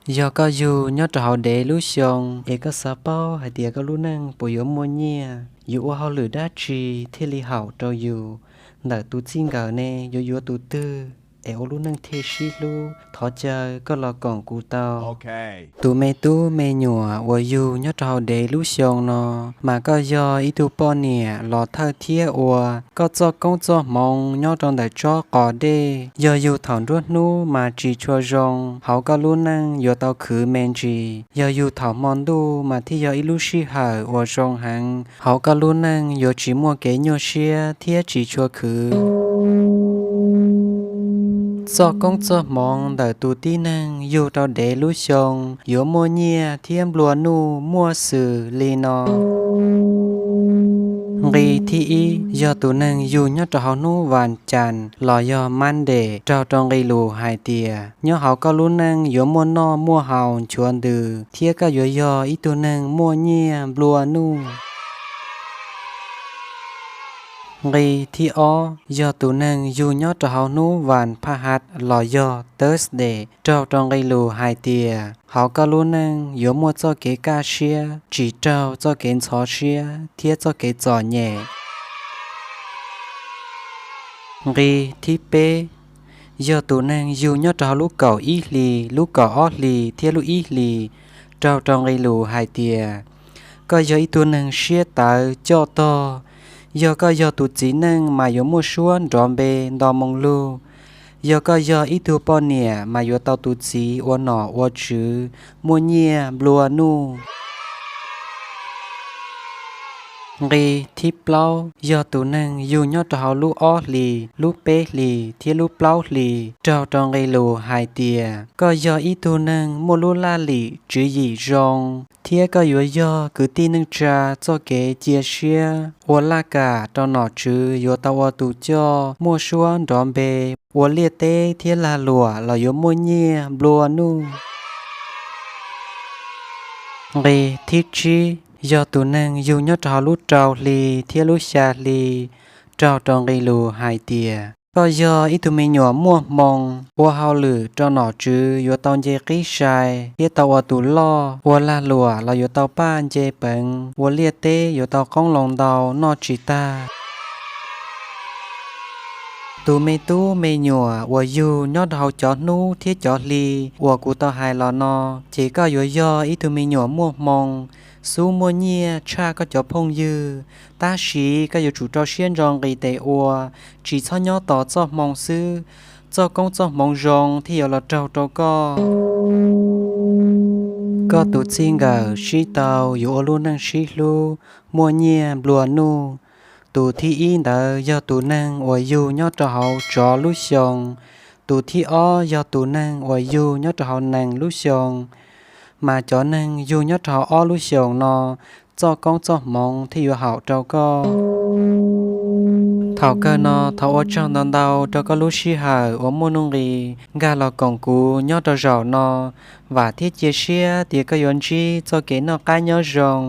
Yog koj yug nyob rau hauv dev lub xyoo es koj xav paub hais tias koj lub neej puas yuav muaj nyiaj, yuav ua hauj lwm dab tsi thiaj li haum rau yus, ntawm tus txij nkawm ne yuav yuav tus twg es ua lub neej thiaj sib hlub, thov caw koj los koom kuv tau. Tus me tub me nyuam uas yug nyob rau hauv dev lub xyoo no, mas koj yog ib tug poj niam los thawj thiab ua. Koj txoj koob txoj hmoov nyob rau ntawm tsob qos dej, yog yug thaum nruab hnub mas tsis tshua zoo, hauv koj lub neej yuav tau khwv me ntsis. Yog yug thaum hmo ntuj mas thiaj yog ib lub sij hawm uas zoo heev, hauv koj lub neej yuav tsis muaj kev nyuaj siab thiab tsis tshua khwv. Txoj koob txoj hmoov ntawm tus tib neeg yug rau dev lub xyoo yuav muaj nyiaj thiab nplua nuj muaj xws li no. Nqi thib ib, yog tus neeg yug nyob rau hauv hnub vas cas los yog Monday, raug rau nqi lus hais tias nyob hauv koj lub neej yuav muaj noj muaj haus nchuav ntws thiab koj yuav yog ib tug neeg muaj nyiaj nplua nuj. Nqi thib ob, yog tus neeg yug nyob rau hauv hnub vas phaj has los yog Thursday, raug rau nqi lus hais tias hauv koj lub neej yuav muaj txoj kev kaj siab, tsis raug txoj kev ntxhov siab thiab txoj kev txom nyem. Nqi thib peb, yog tus neeg yug nyob rau hauv lub kaum ib hlis, lub kaum ob hlis thiab lub ib hlis, raug rau nqi lus hais tias koj yog ib tug neeg siab tawv coj tog. Yog koj yog tus txiv neej mas yuav muaj suab nrov npe nto moo lug. Yog koj yog ib tug poj niam mas yuav tau tus txiv ua nom ua tswv, muaj nyiaj nplua nuj. Nqi thib plaub, yog tus neeg yug nyob rau hauv lub ob hlis, lub peb hlis thiab lub plaub hlis, raug rau nqi lus hais tias koj yog ib tug neeg muaj lub laj lim tswv yim zoo, thiab koj yuav yog kwv tij neej tsa txoj kev cia siab, ua laj kam rau nom tswv yuav tau ua tus coj, muaj suab nrov npe, ua liaj teb thiab lag luam los yuav muaj nyiaj nplua nuj. Nqi thib tsib, yog tus neeg yug nyob rau hauv lub rau hli thiab lub xya hli, raug rau nqi lus hais tias koj yog ib tug me nyuam muaj hmoo, ua hauj lwm rau nom tswv yuav tau nce qib sai thiab tau ua tus loj, ua lag luam los yuav tau paj nce peev, ua liaj teb yuav tau qoob loo ntau noj tsis tag. Tus me tub me nyuam uas yug nyob rau hauv cov hnub thiab cov hli uas kuv tau hais los no, ces koj yuav yog ib tug me nyuam muaj hmoo, xub muaj nyiaj tshaj koj cov phooj ywg. Tab sis koj yuav tsum rau siab ntso nqis tes ua, tsis txhob nyob tos txoj hmoo xwb, txoj koob txoj hmoov zoo thiaj yuav los raug rau koj. Koj tus txij nkawm sib tau yuav ua lub neej sib hlub, muaj nyiaj nplua nuj. Tus thib ib ntawd yog tus neeg uas yug nyob rau hauv tsov lub xyoo. Tus thib ob yog tus neeg uas yug nyob rau hauv nees lub xyoo. Mas cov neeg yug nyob rau hauv ob lub xyoos no, txoj koob txoj hmoov thiaj yuav haum rau koj. Thaum kawg no thov ua tsaug ntau ntau rau koj lub sij hawm uas muaj nuj nqis nkag los koom kuv nyob rau zaum no. Vam thiab cia siab tias koj yuav ntsib txoj kev noj qab nyob zoo.